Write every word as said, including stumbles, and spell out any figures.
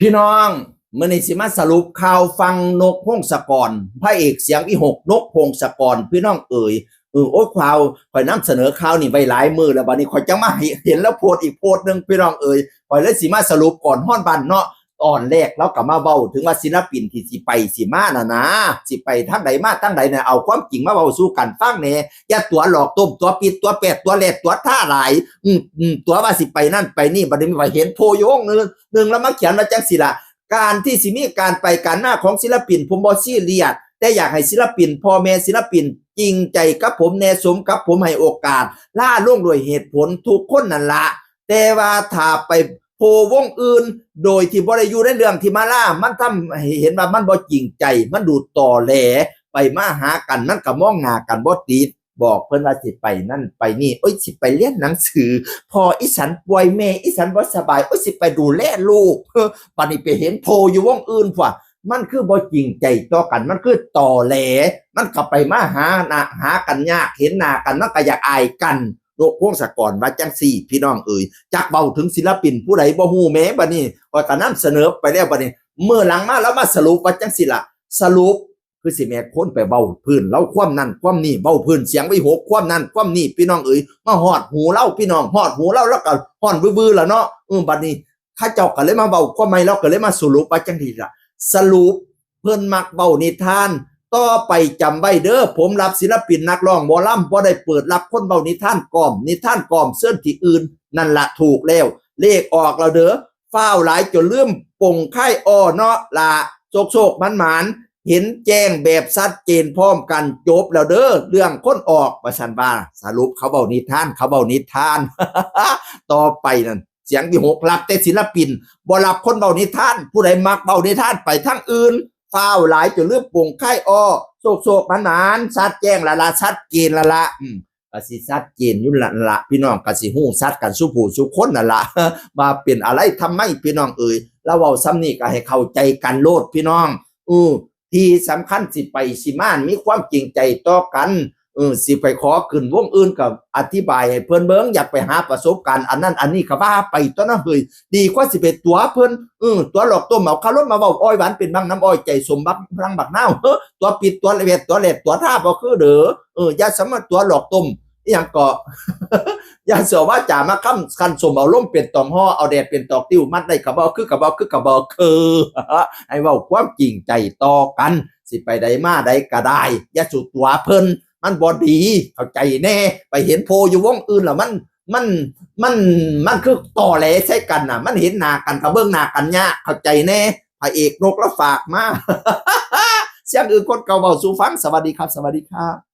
พี่น้อง มื้อนี้สิมาสรุปข่าวฟังนกพงศกร พระเอกเสียงวิหก นกพงศกร พี่น้องเอ๋ย เออ โอ้ ข่าว ข่อยนำเสนอข่าวนี่ไว้หลายมื้อแล้ว บัดนี้ข่อยจั่งมาเห็น เห็นแล้วโพสต์อีกโพสต์หนึ่ง พี่น้องเอ๋ย ข่อยเลยสิมาสรุปก่อนฮอดบ้านเนาะ ตอนแรกเราก็มาเว้าถึงว่าศิลปินที่สิไปสิมาน่ะนะ สิไปทางใดมาทางใดน่ะ เอาความจริงมาเว้าสู่กันฟังแหน่ อย่าตั๋วหลอกต้ม ตั๋วปิด ตั๋วแปด ตั๋วแลด ตั๋วท่าหลาย อืม อืม ตั๋วว่าสิไปนั่นไปนี่ บัดนี้มาเห็นโพสต์อยู่วงหนึ่ง หนึ่งแล้วมาเขียนว่าจั่งซี้ล่ะ การที่สิมีการไปการมาของศิลปิน ผมบ่ซีเรียส แต่อยากให้ศิลปิน พ่อแม่ศิลปิน จริงใจกับผมแหน่ สมกับผมให้โอกาส ลาลงด้วยเหตุผลทุกคนนั่นละ แต่ว่าถ้าไปโพวงอื่น โดยที่บ่ได้อยู่ในเรื่องที่มาลา มันทำให้เห็นว่ามันบ่จริงใจ มันดูตอแหล ไปมาหากัน มันก็มองหน้ากันบ่ติด บอกเพิ่นว่าสิไปนั่นไปนี่ โอ้ย สิไปเรียนหนังสือ พ่ออีสันป่วย แม่อีสันบ่สบาย โอ้ย สิไปดูแลลูก บัดนี้ไปเห็นโพอยู่วงอื่น พวกมันคือบ่จริงใจต่อกัน มันคือตอแหล มันก็ไปมาหาหน้าหากันยาก เห็นหน้ากันมันก็อยากอายกัน นกพงศกรว่าจั่งซี้ พี่น้องเอ๋ย จักเว้าถึงศิลปินผู้ใดบ่ฮู้แหม บัดนี้ข้อยก็นำเสนอไปแล้ว บัดนี้มื้อหลังมาแล้วมาสรุปว่าจั่งซี้ล่ะ สรุป คือสิแม่นคนไปเว้าพื้นลาวความนั่นความนี่ เว้าพื้นเสียงวิหกความนั่นความนี่ พี่น้องเอ๋ย มาฮอดหูลาว พี่น้อง ฮอดหูลาว ลาวก็ฮ้อนวือๆ ล่ะเนาะ เออ บัดนี้เขาเจ้าก็เลยมาเว้าความใหม่ ลาวก็เลยมาสรุปว่าจั่งซี้ล่ะ สรุป เพิ่นมักเว้านิทาน ต่อไปจำไว้เด้อ ผมรับศิลปินนักร้องหมอลำ บ่ได้เปิดรับคนเว้านิทานกล่อม นิทานกล่อมเชิญที่อื่น นั่นละถูกแล้ว เลขออกแล้วเด้อ ฟ้าวหลายจนลืมปงค่ายอ้อเนาะล่ะ โชคๆ หมานๆ เห็นแจ้งแบบชัดเจนพร้อมกัน จบแล้วเด้อ เรื่องคนออก ว่าซั่นว่า สรุปเขาเว้านิทาน เขาเว้านิทาน ต่อไปนั่น เสียงวิหกรับแต่ศิลปิน บ่รับคนเว้านิทาน ผู้ใดมักเว้านิทานไปทางอื่น ฟ้าวหลายจนลืมปงค่ายอ้อ โชคๆ หมานๆ ชัดแจ้งละละ ชัดเจนละละ อืม ก็สิชัดเจนอยู่ละละ พี่น้องก็สิฮู้ชัดกันสู่ผู้สู่คนนั่นละ ว่าเป็นอะไรทำไม พี่น้องเอ๋ย ลาวเว้าส่ำนี้ก็ให้เข้าใจกันโลด พี่น้อง เออ ที่สำคัญสิไปสิมา มีความจริงใจต่อกัน เออ สิไปขอขึ้นวงอื่นก็อธิบายให้เพิ่นเบิ่ง อยากไปหาประสบการณ์อันนั้นอันนี้ก็ว่าไปตั๊วเนาะเฮ้ย ดีกว่าสิไปตั๋วเพิ่น เออ ตั๋วหลอกต้ม เอาคารมมาเว้า อ้อยหวานเป็นบักน้ำอ้อย ใจสมบักพลังบักนาว เฮ้อ ตั๋วปิดตั๋วแหวดตั๋วแหลดตั๋วท่าบ่คือเด้อ เออ อย่าสามารถตั๋วหลอกต้ม อีหยังเกาะ อย่าเสียว่าจ๋ามาค้ำคันสม เอาลมเป็นตองห่อ เอาแดดเป็นตอกติ้ว มัดได้กะบ่คือ กะบ่คือ กะบ่คือ ให้เว้าความจริงใจต่อกัน สิไปใดมาใดก็ได้ อย่าสู่ตั๋วเพิ่น มันบ่ดี เข้าใจแหน่ ไปเห็นโพอยู่วงอื่นแล้วมัน มัน มัน มันคือตอแหลใส่กันน่ะ มันเห็นหน้ากันก็เบิ่งหน้ากันยาก เข้าใจแหน่ พระเอกนกละฝากมา เสียงอื่นคนเก่าเว้าสู่ฟัง สวัสดีครับ สวัสดีครับ